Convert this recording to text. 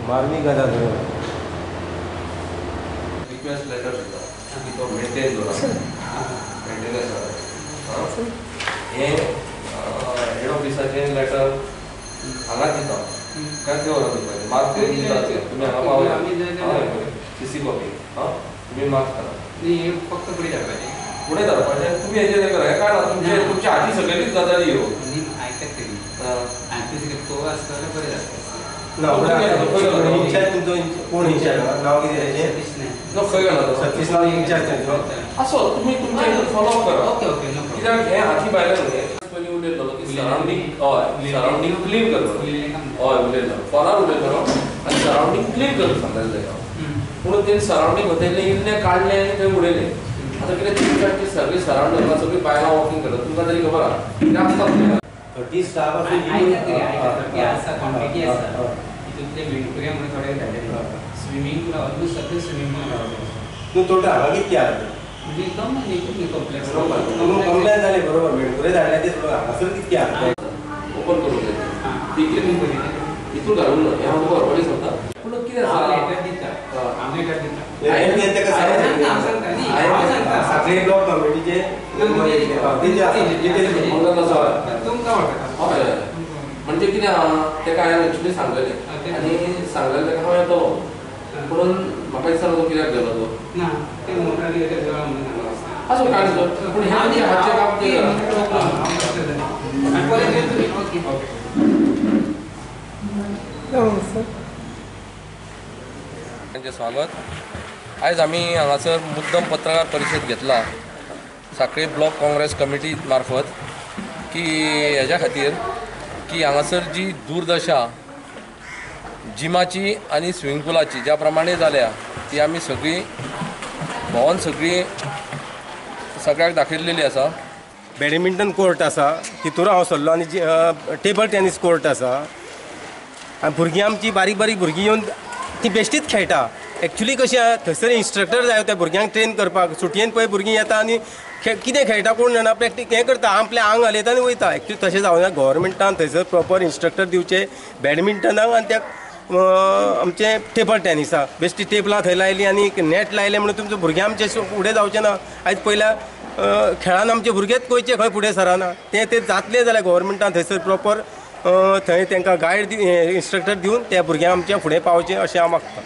मारणी करा request letter दिता की तो मेंटेन दवरा मेंटेनन्स हें हेड ऑफिसाचें लेटर हांगाच दिता काय थंय व्हरोन दिवपाचें मार्क करून दिता तुमी हांगा पावया सी सी कॉपी हां तुमी मार्क करा न्ही फक्त फुडें धाडपाचें फुडें धाडपाचें तुमी हेजेर हें करा हें कांय ना तुमचे तुमच्या हाती सकयलीच गजाली ह्यो न्ही आयकत तरी आनी तो आसता जाल्यार बरें जाता. ना इन्चार्ज तुमचो कोण इन्चार्ज नांव कितें तेजें? ना खंय गेला तो सतीश नांव इन्चार्ज तेंचो असो तुमी तुमच्या हितून फॉलो अप करा. Okay okay no problem. कित्याक हें हाती भायलें न्हू पयलीं उलयल्लो की सरावंडींग हय सरावंडींग क्लीन करपाक हय उलयल्लो फोनार उलयल्लो आनी सरावंडींग क्लीन करूंक सांगलेलें हांव पूण तेणी सरावंडींग वतलें इल्लें काडलें आनी थंय उडयलें. आतां कितें तुमच्या सगळीं सरावंडींग सगळीं बायलां वॉकींग करतात तुमकां तरी खबर आहा कितें आसता 30 स्टाफ आसा क्वॉन्टिटी आसा तितूंतले मेणकुरे म्हणून थोडे धाडले स्विमींग पूल ऑलमोस्ट सगळे स्विमींग पूल तूं टोटल हांगा कितके आहा म्हणजे एकदम कॉम्प्लेक्स कंप्लेन जालें बरोबर मेणकुरे धाडले ते सोडून हांगासर कितके आहा ओपन करूंक जाय ठीक आहे हितून घालूंक ना हें हांव तुका व्हरपाचें सांगता पूण कितें आसा लेटर दिता हांव लेटर दिता साखळी ब्लॉक कमिटीचे तुमकां वळखता हय म्हणजे कितें आहा तेका हांवें एक्चुली सांगलेलें आनी सांगलेलें तेका हांव येतलो पुणून म्हाका दिसना तो कित्याक गेलो तो ना ते मोटर आसूं कांय न्ही पूण हें आमचें हातचें काम तें ओके. तांचें स्वागत. आयज आमी हांगासर मुद्दम पत्रकार परिशद घेतला साखळी ब्लॉक काँग्रेस कमिटी मार्फत की हेज्या खातीर की हांगासर जी दुर्दशा जिमाची आनी स्विमींग पुलाची ज्या प्रमाणे जाल्या ती आमी सगळीं भोंवन सगळीं सगळ्याक दाखयल्लेली आसा. बॅडमिंटन कोर्ट आसा तितूर हांव सरलो आनी टेबल टेनीस कोर्ट आसा आनी भुरगीं आमची बारीक बारीक भुरगीं येवन ती बेश्टीच खेळटा. एक्चुली कशें आहा थंयसर इन्स्ट्रक्टर जाय त्या भुरग्यांक ट्रेन करपाक. सुटयेन पळय भुरगीं येता आनी कितें खेळटा कोण जाणा प्रॅक्टीस हें करता आपलें आंग हालयता आनी वयता. एक्चुली तशें जावना गव्हर्मेंटान थंयसर प्रॉपर इन्स्ट्रक्टर दिवचे बॅडमिंटनाक आनी त्या आमचें टेबल टेनिसाक. बेश्टी टेबलां थंय लायलीं आनी नॅट लायलें म्हणून तुमचे भुरगे आमचे फुडें जावचें ना. आयज पयल्या खेळान आमचे भुरगेच गोंयचे खंय फुडें सरना तें तें जातलें जाल्यार गव्हर्मेंटान थंयसर प्रॉपर थंय तांकां गायड इन्स्ट्रक्टर दिवन त्या भुरग्यांक आमच्या फुडें पावचें अशें हांव मागता.